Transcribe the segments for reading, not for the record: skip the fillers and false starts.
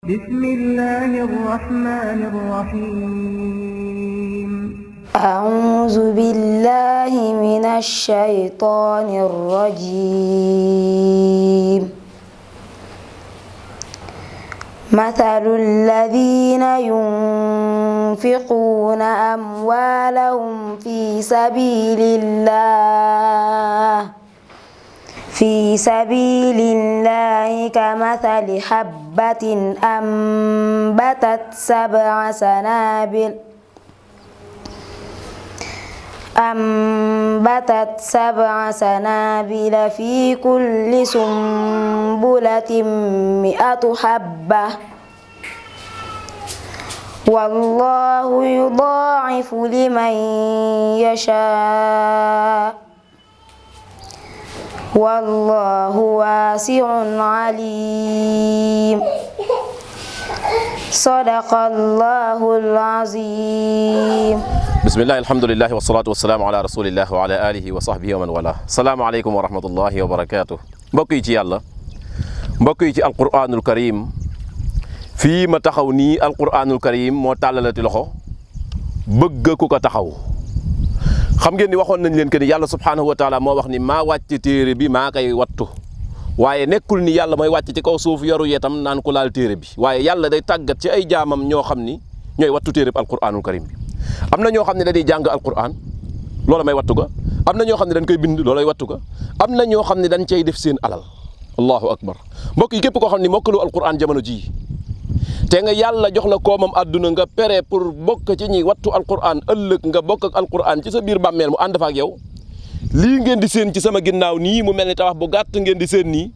بسم الله الرحمن الرحيم أعوذ بالله من الشيطان الرجيم مثل الذين ينفقون أموالهم في سبيل الله كمثل حبة أنبتت سبع سنابل في كل سنبلة 100 حبة والله يضاعف لمن يشاء والله واسع عليم صدق الله العظيم بسم الله الحمد لله والصلاة والسلام على رسول الله وعلى آله وصحبه ومن والاه السلام عليكم ورحمة الله وبركاته mbokk yi ci yàlla mbokk yi ci alquranul karim fii ma taxaw nii alquranul karim moo tàllalati loxo bëgg ku ko taxaw xam ngeen ni waxoon nañ leen que ni yàlla subhanahu wa taala moo wax ni maa wàcc téere bi maa koy wattu waaye nekkul ni yàlla mooy wàcc ci kaw suuf yoru yetam naan ko laal téere bi waaye yàlla day tàggat ci ay jaamam ñoo xam ni ñooy wattu téere bi alquranul karim bi am na ñoo xam ne dañuy jàng alquran loola may wattu ga am na ñoo xam ne dañ koy bind loolay wattu ga am na ñoo xam ne dañ cay def seen alal allahu akbar mbokk yi képp koo xam ne mokkalu alquran jamono ji te nga yàlla jox la koomam àdduna nga pere pour bokk ci ñi wattu alquran ëllëg nga bokk ak alquran ci sa biir bàmmeel mu ànd fa ak yow lii ngeen di seen ci sama ginnaaw nii mu mel ni tabax bu gàtt ngeen di seen nii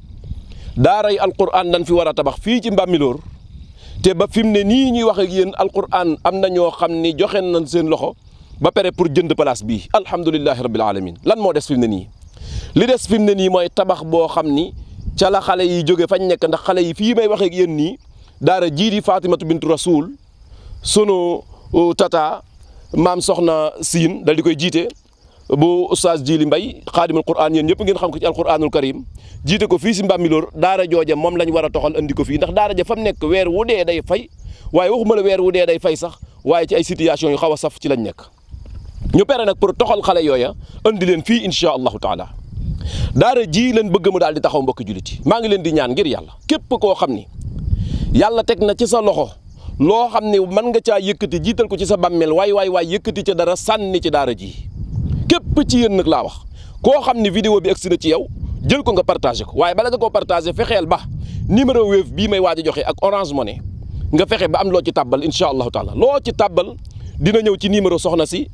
daaray alquran dañ fi war a tabax fii ci Mbambilor te ba fi mu ne nii ñuy wax ak yéen alquran am na ñoo xam ni joxe nañ seen loxo ba pare pour jënd place bii alhamdulillahi rabbil alamin lan moo des fi mu ne nii li des fi mu ne nii mooy tabax boo xam ni ca la xale yi jóge fañ nekk ndax xale yi fii may wax ak yéen nii daara jii di Fatimatu bintu Rasul sunu tata maam soxna Siin dal di koy jiite bu Oustaz Jili Mbay xaadimul Qur'an yéen ñëpp ngeen xam ko ci alquranul karim jiite ko fii si Mbambilor daara jooja moom lañ war a toxal andi ko fii ndax daara ja fa mu nekk weer wu dee day fay waaye waxuma la weer wu dee day fay sax waaye ci ay situation yu xaw a saf ci lañ nekk ñu pere nag pour toxal xale yooya andi leen fii insha allahu taala daara ji leen bëgg mu daal di taxaw mbokki jullit yi maa ngi leen di ñaan ngir yàlla képp koo xam ni yàlla teg na ci sa loxo loo xam ne mën nga caa yëkkati jiital ko ci sa bàmmeel waay yëkkati ca dara sànni ci daara ji képp ci yéen nag laa wax koo xam ne vidéo bi agsi na ci yow jël ko nga partagé ko waaye bala nga koo partagé fexeel ba numéro Wave bii may waaj a joxe ak Orange Money nga fexe ba am loo ci tàbbal incha allahu taala loo ci tàbbal dina ñëw ci numéro soxna si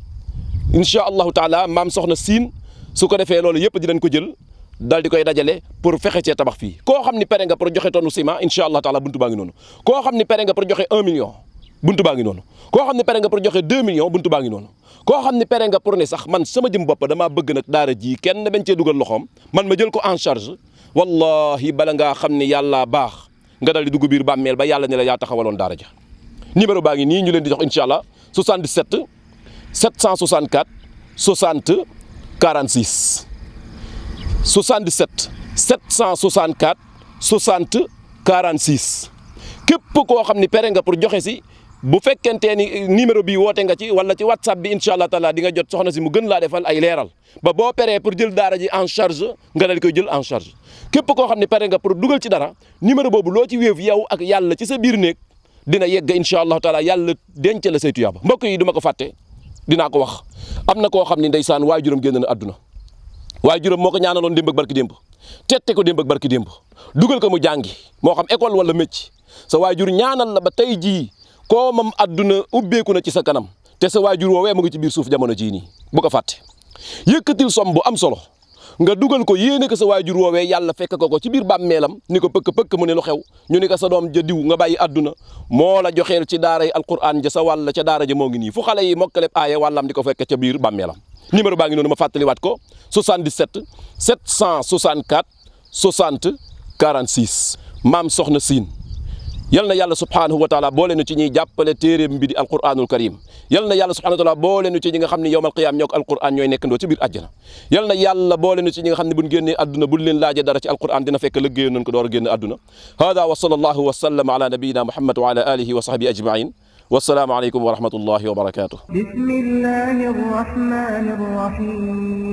incha allahu taala maam soxna Siin su ko defee loolu yëpp dinañ ko jël daal di koy dajale pour fexe cee tabax fii koo xam ni pere nga pour joxe tonnu ciment incha allah taala buntu baa ngi noonu koo xam ni pere nga pour joxe 1 million buntu baa ngi noonu koo xam ni pere nga pour joxe 2 millions buntu baa ngi noonu koo xam ni pere nga pour ne sax man sama jëm bopp damaa bëgg nag daara ji kenn bañ cee dugal loxoom man ma jël ko en charge wallahi bala ngaa xam ni yàlla baax nga dal di dugg biir bàmmeel ba yàlla ne la yaa taxawaloon daara ja numéro baa ngi nii ñu leen di jox incha allah 77 764 60 46 77 764 60 46 képp koo xam ni pere nga pour joxe si bu fekkentee ni numéro bi woote nga ci wala ci whatsapp bi incha allah taala di nga jot soxna si mu gën laa defal ay leeral ba boo peree pour jël daara ji en charge nga dal koy jël en charge képp koo xam ni pere nga pour dugal ci dara numéro boobu loo ci wéef yow ak yàlla ci sa biir néeg dina yegg incha allah taala yàlla denc la say tuyaaba mbokk yi duma ko fàtte dinaa ko wax am na koo xam ni ndeysaan waajuram génn na àdduna waajuram moo ko ñaanaloon démb ak barki démb tette ko démb ak barki démb dugal ko mu jàngi moo xam école wala métier sa waajur ñaanal la ba tey jii koo mam àdduna ubbeeku na ci sa kanam te sa waajur woowee mu ngi ci biir suuf jamono jii nii bu ko fàtte yëkkatil som bu am solo nga dugal ko yéene ko sa waajur woowee yàlla fekk ko ci biir bàmmeelam ni ko pëkk mu ne lu xew ñu ni ko sa doom ja diw nga bàyyi àdduna moo la joxeel ci daaray alquran ja sa wàll ca daara ja moo ngi nii fu xale yi mokkaleb aaya wàllam di ko fekk ca biir bàmmeelam numéro baa ngi noonu ma fàttaliwaat ko 77 764 60 46 maam soxna Siin yal na yàlla subhanahu wa taala boole nu ci ñuy jàppale téeréem bi di alquranul karim yal na yàlla subhanahu wa taala boole nu ci ñi nga xam ne yowmal qiyaam ñoo ko alquran ñooy nekkandoo ci biir àjjana yal na yàlla boole nu ci ñi nga xam ne buñ génnee àdduna buñ leen laajee dara ci alquran dina fekk liggéeyoon nañ ko door a génn àdduna hada wa sallallahu wa sallam ala nabiyina muhammad wa ala alihi wa sahbihi ajmain wassalaamu aleykum wa rahmatullahi wa barakatuh بسم الله الرحمن الرحيم